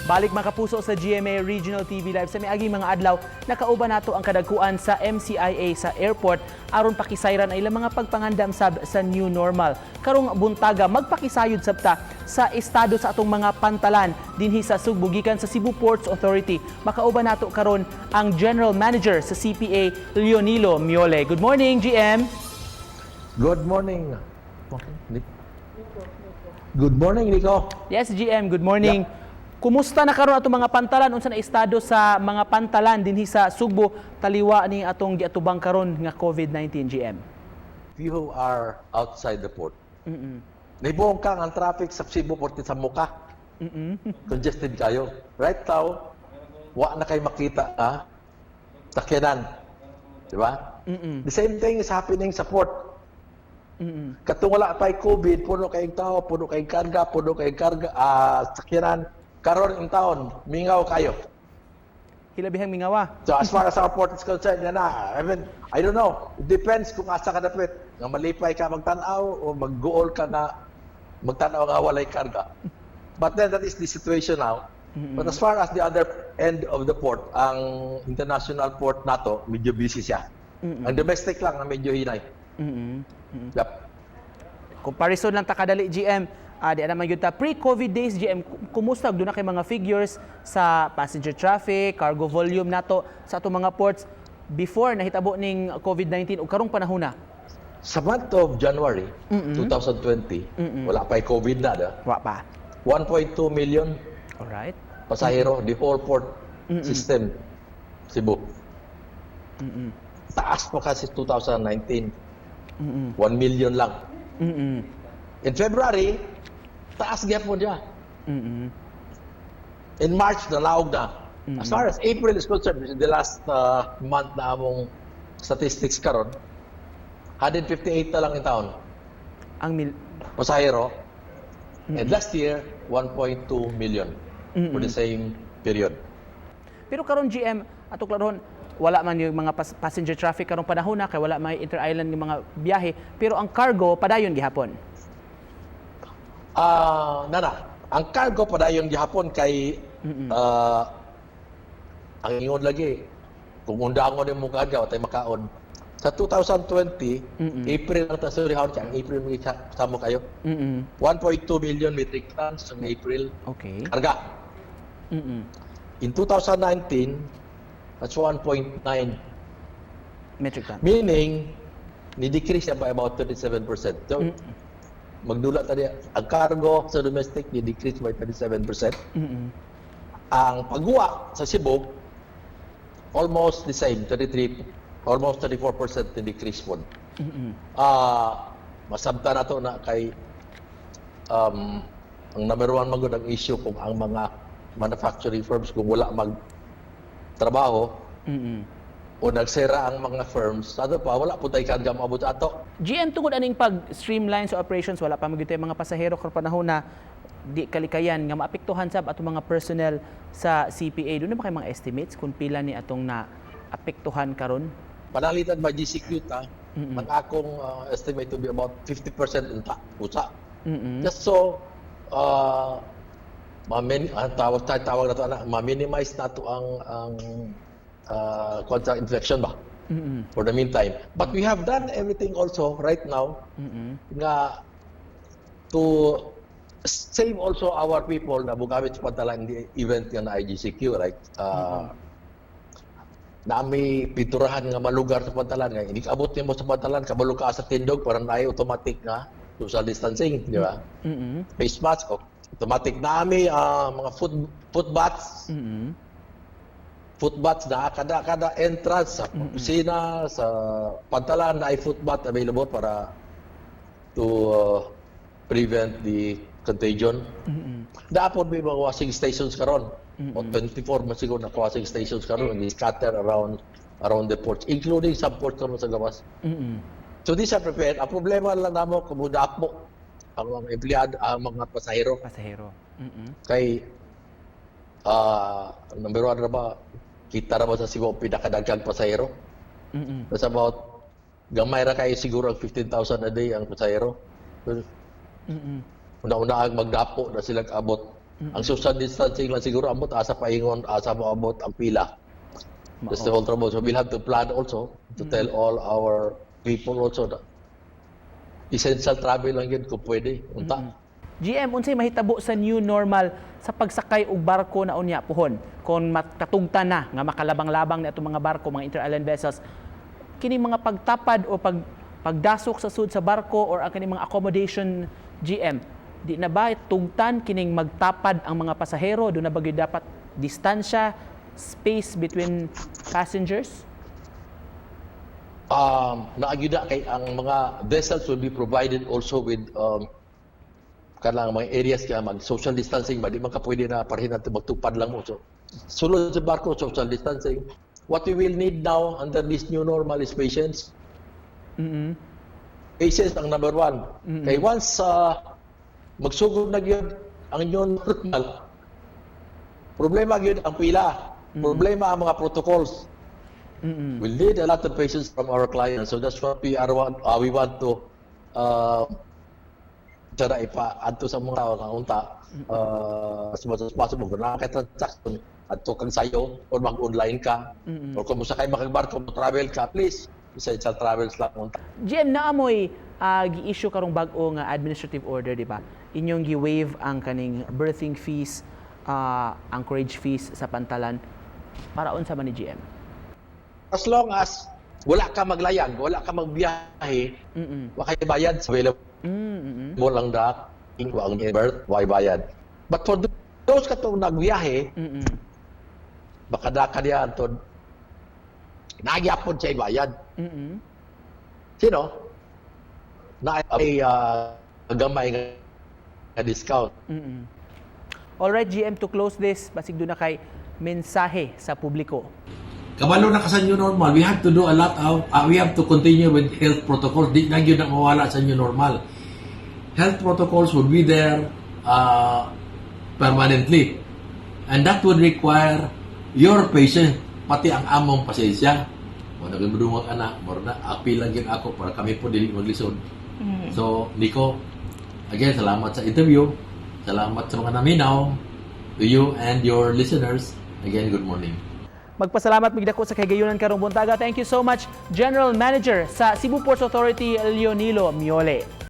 Balik, mga kapuso, sa GMA Regional TV Live. Sa miaging mga adlaw, nakauban nato ang kadagkuan sa MCIA sa airport aron pakisayran ang ilang mga pagpangandam sab sa new normal. Karong buntaga, magpakisayod sabta sa estado sa atong mga pantalan dinhi sa Sugbo gikan sa Cebu Ports Authority. Makauban nato karon ang General Manager sa CPA, Leonilo Miole. Good morning, GM. Good morning. Good morning, Nico. Yes, GM, good morning. Kumusta na karon atong mga pantalan? Unsa na estado sa mga pantalan dinhi sa Sugbo taliwa ni atong giatubang karon nga COVID-19, GM? If you are outside the port, nibuong ka ang traffic sa Cebu Port sa Muka. Congested kayo. Right now, wa na kay makita ah, sakyanan. Di ba? The same thing is happening sa port. Katong wala pa'y COVID, puno kayong tao, puno kayong karga, sakyanan. Karon intawon, mingaw kayo. Hilabihang mingawa. So as far as our port is concerned, yan na. I mean, I don't know. It depends kung asa ka dapit. Nga malipay ka magtanaw o magguol ka na magtanaw nga walay karga. But then that is the situation now. But as far as the other end of the port, ang international port nato, medyo busy siya. Ang domestic lang na medyo hinay. Yep. Comparison lang ta kadali, GM. Di naman gyud ta pre-COVID days, GM, kumusta duna kay mga figures sa passenger traffic, cargo volume nato sa atong mga ports before nahitabo ning COVID-19 ug karong panahon na? Sa month of January 2020, wala pa COVID na, da. Wa pa. 1.2 million pasahero, the whole port system, Cebu. Taas pa kasi 2019. 1 million lang. In February, taas gyapon niya. In March, nalaog na. As far as April is concerned, which is the last month na among statistics karon, 158 na lang intawon Ang mil pasahero. And last year, 1.2 million for the same period. Pero karon, GM, ato klarohon, wala man yung mga passenger traffic karong panahon na kay wala may inter-island ng mga biyahe, pero ang cargo padayon gihapon. Ah, nana, ang cargo padayon gihapon kay ang ingon lagi kung undangon nimo karga, wa tay makaon. Sa 2020, April lang ta, sorry, ang April mo samo kayo. 1.2 million metric tons ang April karga. In 2019, that's 1.9. Metric ton. Meaning, ni-decrease siya by about 37%. So, magdula ta diya, ang cargo sa domestic ni-decrease by 37%. Ang pagguwa sa Cebu, almost the same, 33, almost 34% ni-decrease po. Masabta na to na kay ang number one magud ang issue kung ang mga manufacturing firms kung wala mag trabaho o nagsera ang mga firms, ato pa, wala po tayo karga maabot ato. GM, tungod aning pag-streamline sa operations, wala pa magyud mga pasahero karong panahon na, di kalikayan nga maapektuhan sab atong mga personnel sa CPA. Duna ba kay mga estimates kung pila ni atong na apektuhan karon? Panalitan ba GCQ ta, ang akong estimate to be about 50% unta, usa. Just so, ang tawag na to, ana, ma-minimize na to ang contract infection ba? For the meantime. But we have done everything also right now nga to save also our people na bugamit sa pantalan in the event nga na IGCQ, right? Na may pinturahan nga malugar sa pantalan nga inig-abot nimo sa pantalan, kabalo ka sa tindog para naay automatic nga social distancing, di ba? Face mask, oh, automatic na may mga foot foot baths, foot baths na kada kada entrance sa opisina, sa pantalan na ay foot bath available para to prevent the contagion. Dapat may mga washing stations karon. O 24 man siguro na washing stations karon, ni scatter around around the ports, including some ports karon sa gawas. So these are prepared. Ang problema lang namo kung mo ang mga empleyado, ang mga pasahero Pasahero. Kay number one ra ba, kita ra ba sa siguro pinakadaghang pasahero? That's about gamay ra kayo siguro ang 15,000 a day ang pasahero. So, una-una ang magdapo na sila kaabot. Ang social distancing lang siguro amot asa paingon, asa moabot ang pila. That's the whole trouble. So we'll have to plan also to tell all our people also that essential travel lang yun kung pwede. Unta. GM, unsay mahitabo sa new normal sa pagsakay og barko na unya puhon kung makatugtan na nga makalabang-labang na atong mga barko, mga inter-island vessels, kini mga pagtapad o pagdasok sa sud sa barko or ang kini mga accommodation, GM, di na ba tugtan kining magtapad ang mga pasahero? Do na ba gyud dapat distansya, space between passengers? Naa gyud na kay ang mga vessels will be provided also with kanang mga areas kaya mag social distancing ba. Di man ka pwede na parhin natin magtupad lang mo. So sulod sa barko, social distancing. What we will need now under this new normal is patience. Patience ang number one. Kay once magsugod na gyud ang new normal, problema gyud ang pila, problema ang mga protocols. We need a lot of patience from our clients. So that's what we want to tsara ipa adto sa mga tao nga unta as much as possible kung naa kay transaction, adto kang sayo or mag-online ka or kung mosakay makagbarko, mo travel ka, please, essential travels lang unta. GM, naamoy gi-issue karong bag-o nga administrative order, di ba? Inyong gi-waive ang kaning berthing fees, anchorage fees sa pantalan. Para unsa man ni, GM? As long as wala ka maglayag, wala ka magbiyahe, wa kay bayad sa available mo lang docking, wa ang berth, wa bayad. But for those katong nagbiyahe, baka da ka diya antod nagyapon siya bayad. Sino? Na ay gamay nga discount. Alright, GM, to close this, basig duna kay mensahe sa publiko. Kabalo na ka sa new normal, we have to do a lot of, we have to continue with health protocols. Di na yun ang mawala sa new normal. Health protocols would be there permanently. And that would require your patience, pati ang among pasensya. Mo na gud anak, mo na apil lang gyud ako para kami po dili maglisod. So, Nico, again, salamat sa interview. Salamat sa mga naminaw. To you and your listeners. Again, good morning. Magpasalamat mig dako sa kahigayunan karong buntaga. Thank you so much, General Manager sa Cebu Ports Authority, Leonilo Miole.